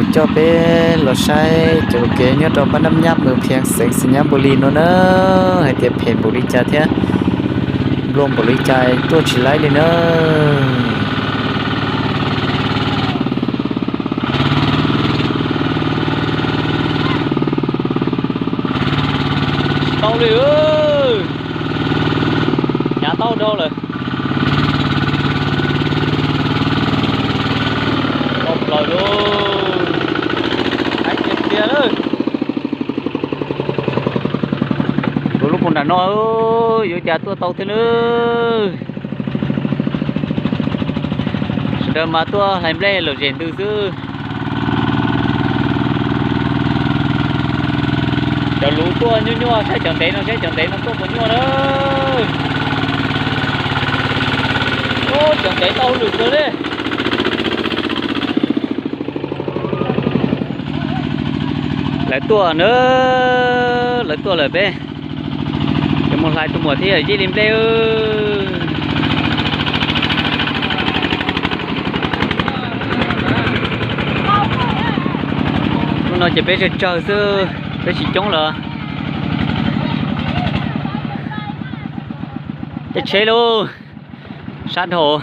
Coj peb los saib cov kev nyob rau Npab Nab Nyab, mwm Phiav, xeev Xais Nyab Npus Lis no na, hais tias phem npaum li cas thiab nplua npaum li cas tuaj tsis laib li na. Tau li, hnyav tau dhau lawm. Tau plaws lawm. Hais tiag tiag lawm. Tus lub pus nram no yuav cas tuaj tau thiab nawb. Sawv daws mas tuaj hlais nplej lom zem ntws xwb. Cov luv tuaj nyuaj nyuaj, saib cov ntev no, saib cov ntev no tuaj puas nyuaj na. Cov ntev tau lwm kawg li. Lawv tuaj na, lawv tuaj lawm peb yuav mus hlais tus muam thiab yawm yij li nplej. Hnub no ces peb tsawg tsawg xwb, peb tsis coob lawm. Caij tsheb lauj, sab dhau.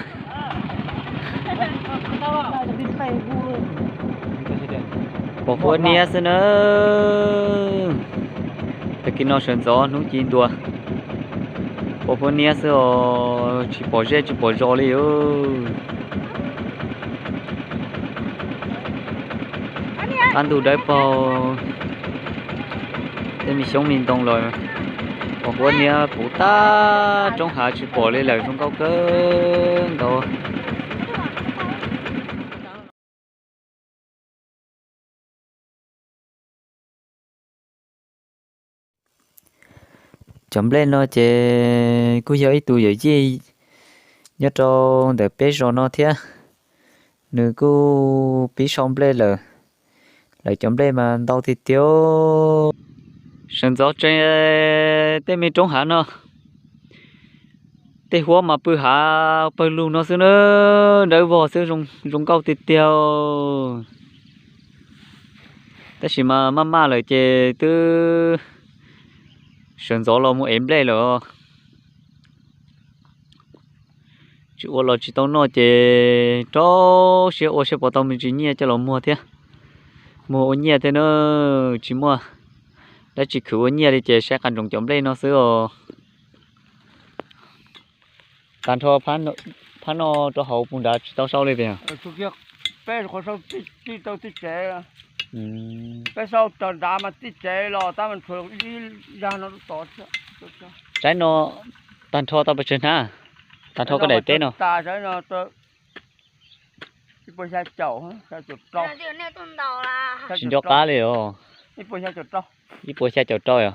Pos huab niab xwb na. Tag kis no sawv ntxov hnub ci ntua, pos huab niab xwb os, tsis pom zej tsis pom zos li os. Qab ntuj dawb paug, tej me xyoob me ntoo los pos huab niab puv tag roob hav tsis pom li lawm, zoo nkauj kawg nkaus. Cov nplej no ces kuj yog ib tug yawm yij nyob rau ntawm peb zos no thiab, nws kuj pib sau nplej lawm. Lawv cov nplej mas ntau tiag tiag. Sawv ntxov tsees tej me roob hav no, tej huab mas pw hav pawg lug no xwb na, dawb vog xwb, zoo nkauj tiag tiag. Tab sis mas maj maj lawm ces twb sawv ntxov los mus ev nplej lawm. Tsis ua los tsis tau noj ces rau siab ua saib puas tau me ntsis nyiaj coj los muag thiab. Muag ua nyiaj thiab na, tsis muaj dab tsi khwv ua nyiaj li ces saib qas ntsoov cov nplej no xwb os. Tag nrho phab no rau hauv puag nrad tsis tau sau li tiag. Peb qhov sau tij tau tib tsev, peb sau tog nrad mas tib tsev los tab mas tshuav ib zag no tod. Saib no, tag nrho tau pes tsawg hnab? Tag nrho koj daim teb no. Ib puas xya caum, xya caum rau. Tsis nco qab li os. Ib puas xya caum rau yog.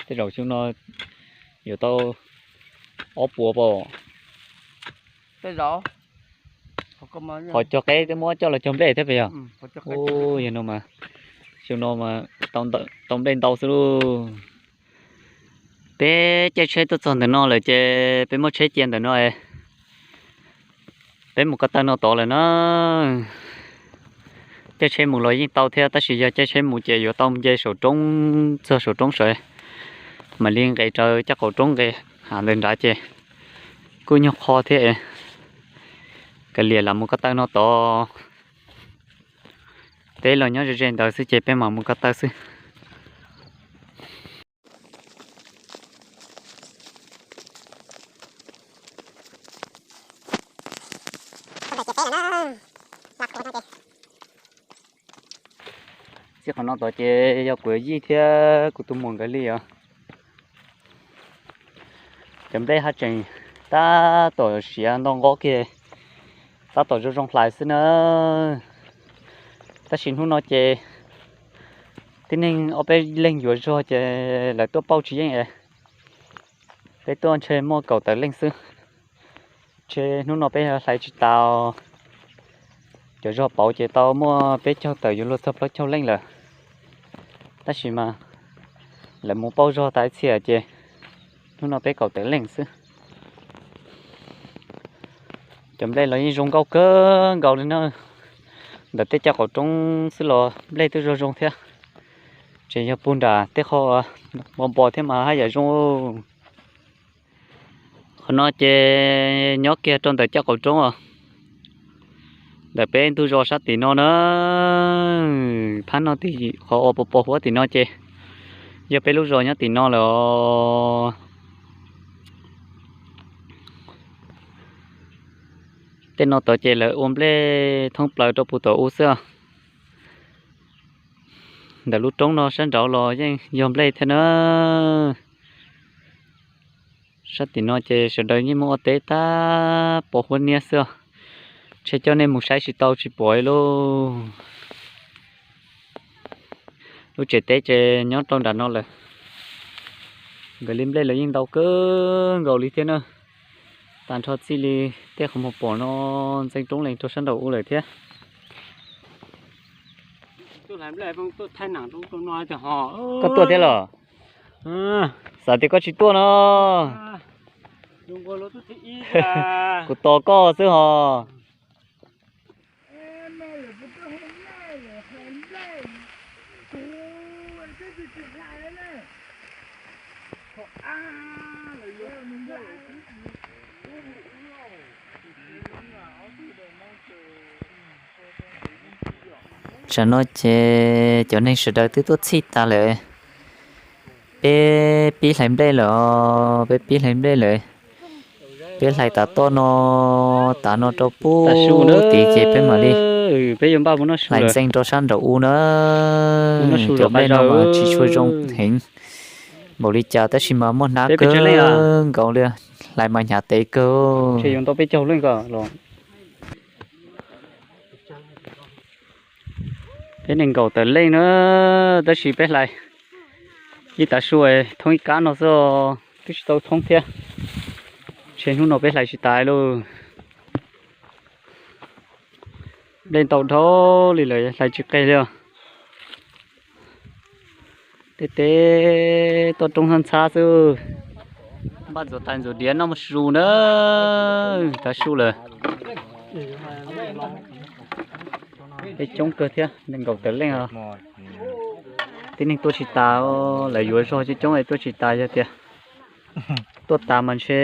Tej zaum xyoo no yuav tau ob puas pam. Qhov cog qeb twb muab coj los cog nplej thiab pes yog. Yog no mas, xyoo no mas tau nplej ntau xwb lauj. Peb caij tsheb tuaj txog ntawm no lawm ces peb muab tsheb cia ntawm no. Peb mus ko taw no tod lawm na. Caij tsheb mus los yeej tau thiab tab sis yog caij tsheb mus ces yuav tau nce saum roob, txog saum roob sawv, mam li nqes raws caj qaum roob nqes hav ntawd nrad ces kuj nyuag qho thiab. Kav liam lam mus ko taw no tod. Teb los nyob ze ze ntawd xwb ces peb mam mus ko taw xwb. Txij qhov no tod ces yog kuv yij thiab kuv tus muam nkawd li os. Cov nplej haj tseem tab tom siav nto nqo kiag, tab tom zoo zoo hlais xwb na. Tab sis hnub no ces tib neeg ob peb leeg yuav zog ces lawv tuaj pauj tsis yeej es peb tuaj ntshe muaj kaum tawm leej xwb. Ntshe hnub no peb hlais tsis tas. Cov zog pauv ces tau muaj peb caug tawm yuav luag txog plaub caug leej lawm. Tab sis mas lawv mus pauj zog tas ib txhia ces hnub no peb kaum tawm leej xwb. Cov nplej los yeej zoo nkauj kawg nkaus li na. Ntawm tej caj qaum roob xwb los nplej twb zoo zoo thiab. Tseem yog puag nram tej qhov npo npo thiab mas haj yam zoo. Qhov no ces nyob kiag rau ntawm caj qaum roob os. Ntawm peb ntug zos sab tim no na, phab no tim qhov uas pos pos huab tim no ces yog peb lub zos nyob tim no lawm os. Tej no tod ces lawv ua nplej thoob plaws rau puag tom u xwb. Ntawm lub roob no sab nraud los yeej yog nplej thiab na. Sab tim no ces sawv daws yeej muaj ua teb tab pos huab niab xwb. Ntshe coj nej mus saib tsis tau tsis pom li lauj. Lub tsev teb ces nyob rau nram no lawm. Nkawd li nplej los yeej ntau kawg nkaus li thiab na. Tag nrho txij li tej qhov muag pom no ntxeev roob lees rau sab nraum u lawm thiab. Koj tuaj thiab los? Xav tias koj tsis tuaj no. Kuv tos koj xwb hos. Tsam no ces cov neeg sawv daws twb tuaj txhij tas lawm. Peb pib hlais nplej lawm os, peb pib hlais nplej lawm. Peb hlais tav toj no, tav no rau pub tid ces peb mam li hlais ntxeev rau sab nraum u na. Cov nplej no mas tsis tshua zoo heev npaum li cas tab sis mas muaj hnab kawg nkaus li, hlais mas hnyav tev kawg. Peb nees nkaum tawm leej na, tab sis peb hlais ib tav su thoob ib kab no xwb, twb tsis tau thoob thiab. Ntshe hnub no peb hlais tsis tas lauj. Nplej ntau dhau li lawm hlais tsis qeg li os. Tej teb toj roob ntxhab ntxhab xwb. Npaj ntxuav tais ntxuav diav noj mus zus na. Tav su lawm. Peb coob kawg thiab, nees nkaum tawm leej os. Tib neeg tuaj tsis tas, lawv yuav zog coob coob es tuaj tsis tas, yog tias tuaj tas mas ntshe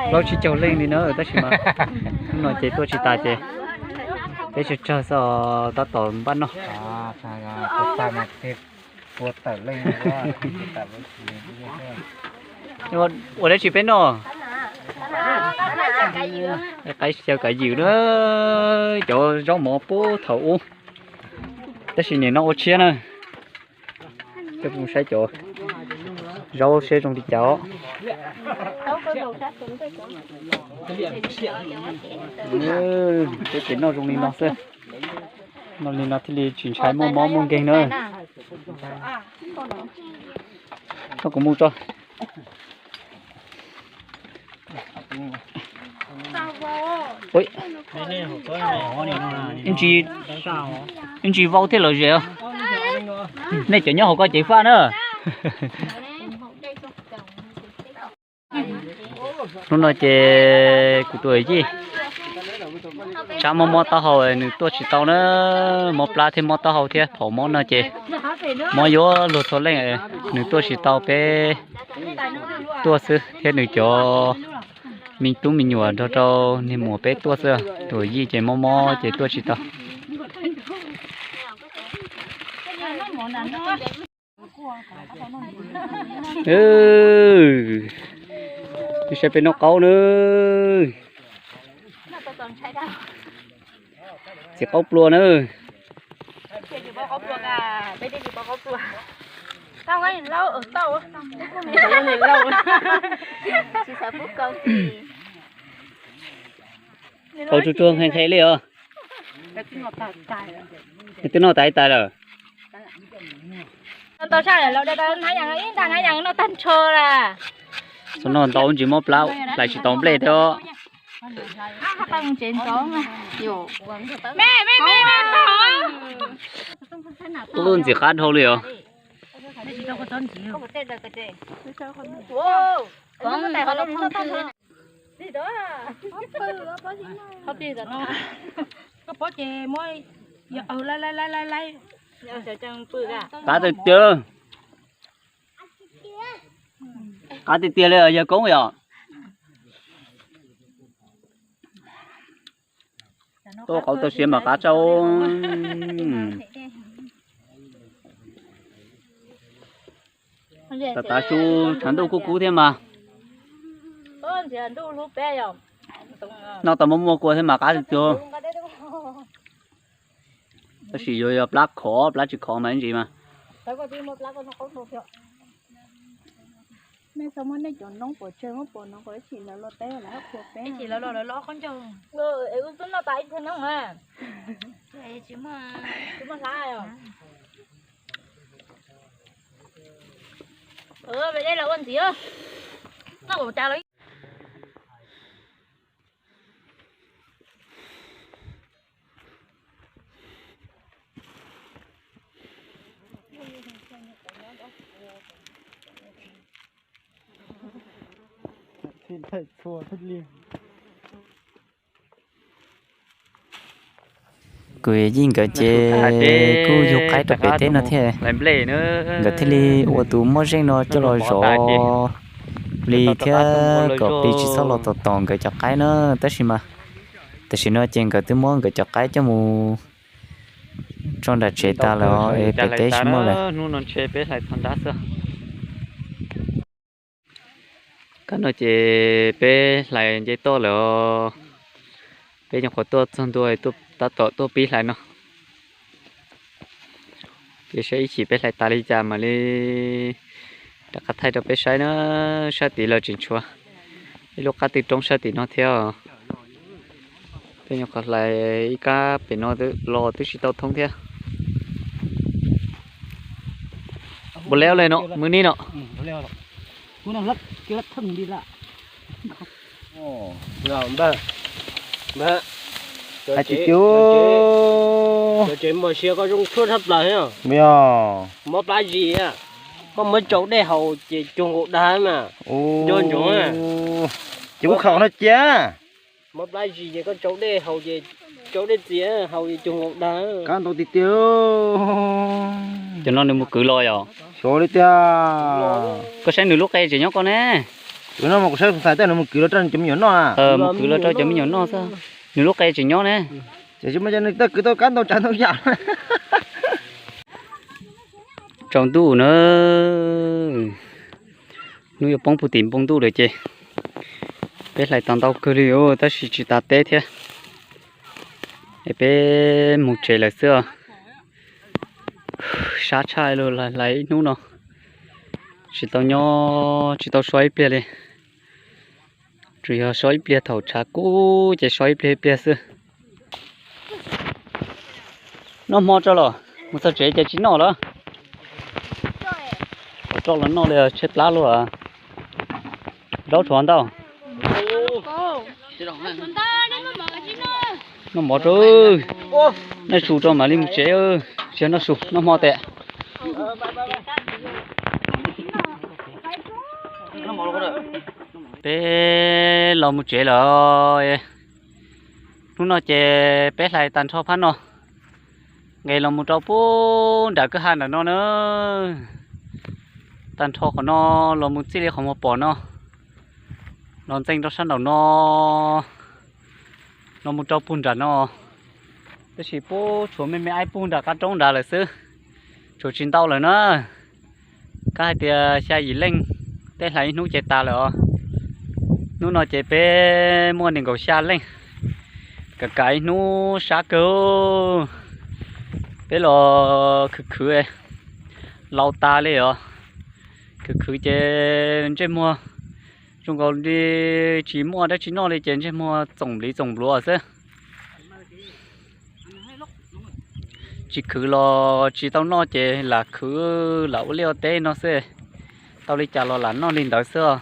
plaub tsib caug leej li na, tab sis mas hnub no ces tuaj tsis tas ces peb tsawg tsawg xwb os, tab tom npaj noj. Ua dab tsi peb noj? Qaib xyaw kav ywm na, cov zaub mov puag thaum ub, tab sis nim no ua tshiab na. Coj mus saib cov zaub seb zoo li cas os. Peb ces noj zoo li no xwb. Noj li no thiaj li tsis ntshai muaj mob muaj nkeeg na. Tso kuv mus tso. Ib ntsis vau thiaj lom zem. Nej cov nyob hauv ko ceev faj na. Hnub no ces kuv tus yij tsab mob mob taub hau nws tuaj tsis tau na, mob plab thiab mob taub hau thiab phaum mob no ces mob yuav luag txhua leej, nws tuaj tsis tau peb tuaj xwb thiab nws cov me tub me nyuam nrog rau niag muam peb tuaj xwb, tus yij ces mob mob ces tuaj tsis tau. Saib peb noj qaub na. Txiv qaub plua na. Qaub tsuag tsuag nqhis nqhis li os. Twb noj tas ib tais lawm. Xyov noj ntau ntsis mob plab hlais tsis tau nplej thiab. Ub, ntxim qab dhau li os. Koj pob ces muab, laib laib laib laib. Qab tiag tiag, qab tiag tiag li yawg koob yom. Tuaj qauv tau siav mas qab tshaj. Tav tav su tshav ntuj kub kub thiab mas. Noj tau muaj muaj kua thiab mas qab tiag tiag. Tab sis yuav yog plab khov, plab tsis khov mas ib ntsis mas. Kuv yij nkawd ces kuj yug qaib rau pem teb no thiab, nkawd thiaj li ua tus muaj zeej no coj los zov plis thiab kom plis tsis txhob los tom tom nkawd cov qaib na. Tab sis mas tam sim no ces nkawd twb muab nkawd cov qaib coj mus tso nram tsev tas lawm es pem teb tsis muaj lawm. Kab no ces peb hlais nce toj lawm os. Peb nyuam qhuav tuaj txog ntua, tab tom tuaj pib hlais no. Ces saib ib chim peb hlais tas li cas mam li rov qab thaij rau peb saib na. Sab tid los tseem tshuav ib lub qab twg roob sab tim no thiab. Peb nyuam qhuav hlais ib kab pem no los twb tsis tau thoob thiab. Npaum li no, muaj nib no. Cov tsev mos sia koj zoo tshuaj tshaj plaws thiab. Mob plab zis, koj muab tsau dej haus ces cuag nkaus dag mas. Nco ntsoov, ces kuv khaum no cia. Mob plab zis ces koj tsau dej haus ces, tsau dej txias haus ces cuag nkaus dag. Kab ntau tiag tiag. Cov no nws mus kwv los yom? Xyov li tiag. Koj saib nws lub qe tseem nyob koj ne. Kwv no mas kuv saib xav tias nws mus kwv los rau cov me nyuam noj. Mus kwv los rau cov me nyuam noj xwb. Nws lub qe tseem nyob ne. Ces tsis muaj cov nws twb kwv tau kab ntau tsav ntau yam. Tsaus ntuj na, hnub yuav poob puag tim npoo ntuj lawm ces peb hlais tau ntau kawg li os, tab sis tsis tas teb thiab. Es peb mus tsev lawm xwb os. Sab tshaj li, hlais ib hnub no tsis tau nyob, tsis tau so ib pliag li. Tsuas yog so ib pliag thaum tshav kub ces so ib pliag ib pliag xwb. Noj hmo tso los mus txog tsev ces tsis noj lawm. Tso los noj li tshaib plab luaj. Zaub tshuav ntau. Noj mov tso, noj su tso mam li mus tsev. Tsis noj su, noj hmo tes. Peb los mus tsev lawm. Hnub no ces peb hlais tag nrho phab no, nqes los mus rau puag nram kwj ha nram no na. Tag nrho qhov no los mus txij li qhov muag pom no, los ntxees rau sab nraum no, los mus rau puag nram no. Tab sis puag tshuav me me aib puag nram qab roob nrad lawm xwb, tshuav tsis ntau lawm na. Kab hais tias xya yim leej, tej hlais ib hnub ces tas lawm os. Hnub no ces peb muaj nees nkaum xya leej, kam kam ib hnub sab kawg. Peb los khwv khwv, laus tas li os. Khwv khwv ces ntsej muag zoo nkaus li tsis muaj dab tsi noj li ces ntsej muag txoom npliv txoom npluav xwb. Tsis khwv los tsis tau noj ces lam khwv lam ua liaj ua teb no xwb. Tau li cas los lam noj li ntawd xwb os.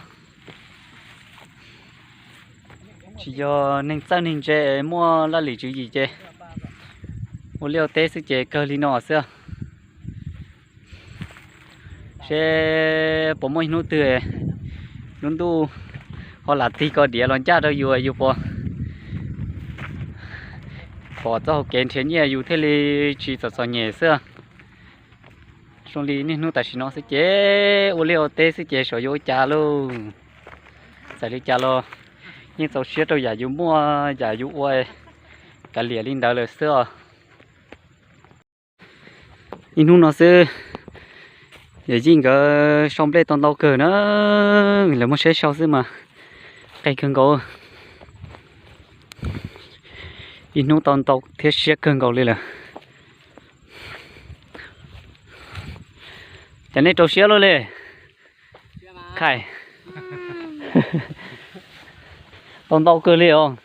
Tsis yog neeg txawj neeg ntse muaj laj lim tswv yim ces ua liaj ua teb xwb ces kawg li no xwb. Seb puas muaj ib hnub twg lub ntuj Ho lam tig koj diav los ncaj rau yus, yus puas pom txoj hauv kev nrhiav nyiaj yus thiaj li tsis txom txom nyem xwb. Zoo li niaj hnub tam sim no xwb ces ua liaj ua teb xwb ces xyov yuav ua cas lauj. Txawm li cas los yeej txaus siab rau yam yus muaj yam yus ua, kav liam li ntawd lawm xwb os. Ib hnub no xwb, yawm yij nkawd sau nplej tau ntau kawg na, lawv muab saib sau xwb mas qis kawg nkaus. Ib hnub tau ntau thiab siab kawg nkaus li lawm. Cas nej rau siab luaj li? Khai, tau ntau kawg li os.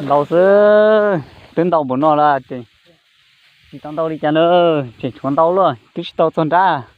Ntau xwb, twb ntau npaum no lawm ces tsis tau ntau li cas na, tseem tshuav ntau luaj twb tsis tau txog nrab.